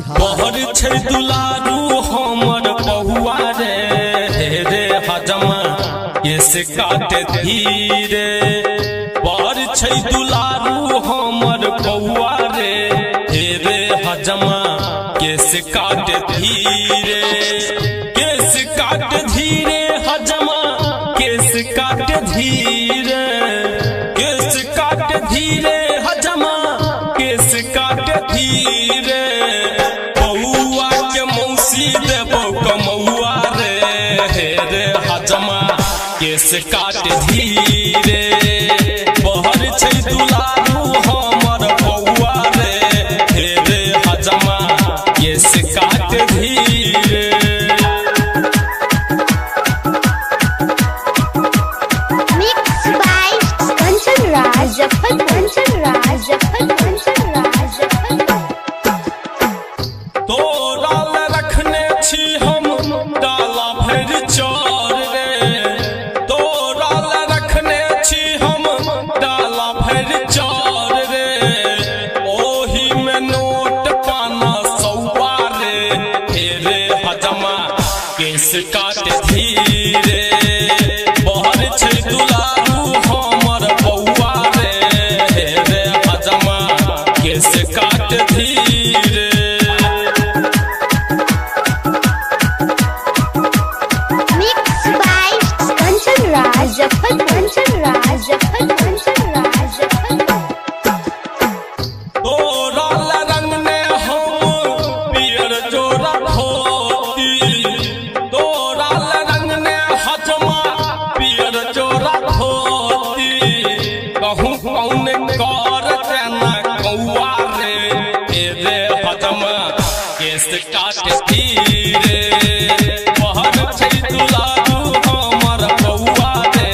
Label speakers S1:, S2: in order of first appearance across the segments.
S1: बिहार।
S2: बहर छै दुलारू हमर पहुआ रे, रे हजमा केस काटे धीरे। बहर छै दुलारू हमर पहुआ रे, रे हजमा केस काटे धीरे। केस काटे धीरे हजमा केस काटे धीरे, केस काटे धीरे हजमा केस काटे धीरे। बउआ के मौसी देबौ कमौआ रे, रे हजमा केस काटे धीरे। बहर छै दुलारू हमर बउआ रे, रे हजमा केस काटे धीरे।
S3: Mixed by Kanchan Raj, Kanchan Raj, Kanchan Raj.
S2: तोरा ले रखने छी हम डाला भरि चोर रे, तोरा ले रखने छी हम डाला भरि चोर रे। ओही में नोट पाना सौआ रे, रे हजमा केस काटे धीरे। बहर छै दुलारू हमर बउआ रे, रे हजमा केस काटे धीरे।
S3: Mixed by Kanchan Raj, Kanchan Raj, Kanchan Raj.
S2: तोरा ले रंगने हम पियर जोड़ा धोती, तोरा ले रंगने हजमा पियर जोड़ा धोती। कहूँ कौन कर तेना कौआ रे, रे हजमा केस काटे धीरे। बहर छै दुलारू हमर बउआ रे,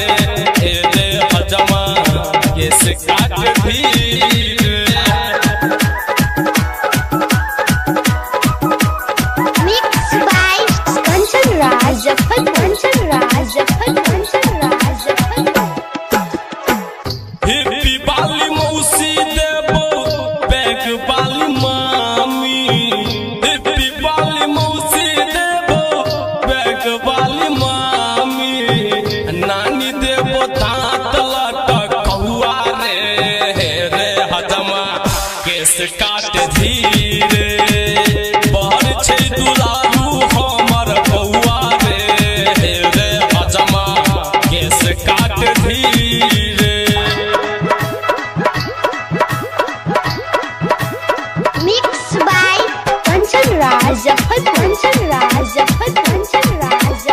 S2: रे हजमा केस काटे धीरे।
S3: Mixed by Kanchan Raj, Kanchan Raj, Kanchan Raj.
S2: Hippie बाली मौसी देबो बैग बाली मामी, हिप्पी बाली मौसी देबो बैग बाली मामी। नानी देबो दांत लटकौआ रे, रे हजमा केस काटे धीरे। बहर छै दुलारू हमर बउआ रे, रे हजमा केस काटे धीरे।
S3: Mixed by Kanchan Raj, Kanchan Raj, Kanchan Raj.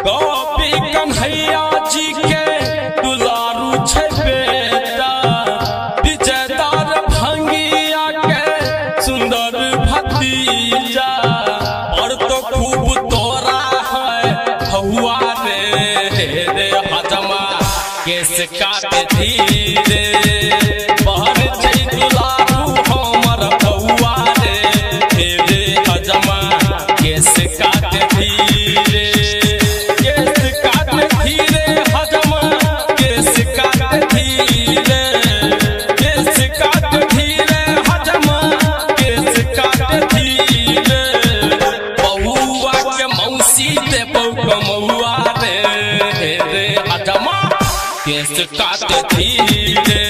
S2: Gopi Kanhaiya ji के दुलारू छै बेटा, विजयदार भंगिया के सुंदर भतीजा। और तो खूब तोरा है हौआ रे, रे हजमा केस काटे धीरे। बहर छै दुलारू हमर बउआ रे, रे हजमा केस काटे धीरे। केस काटे धीरे हजमा केस काटे धीरे, केस काटे धीरे हजमा केस काटे धीरे। बउआ के मौसी देबौ कमौआ रे, रे हजमा केस काटे धीरे।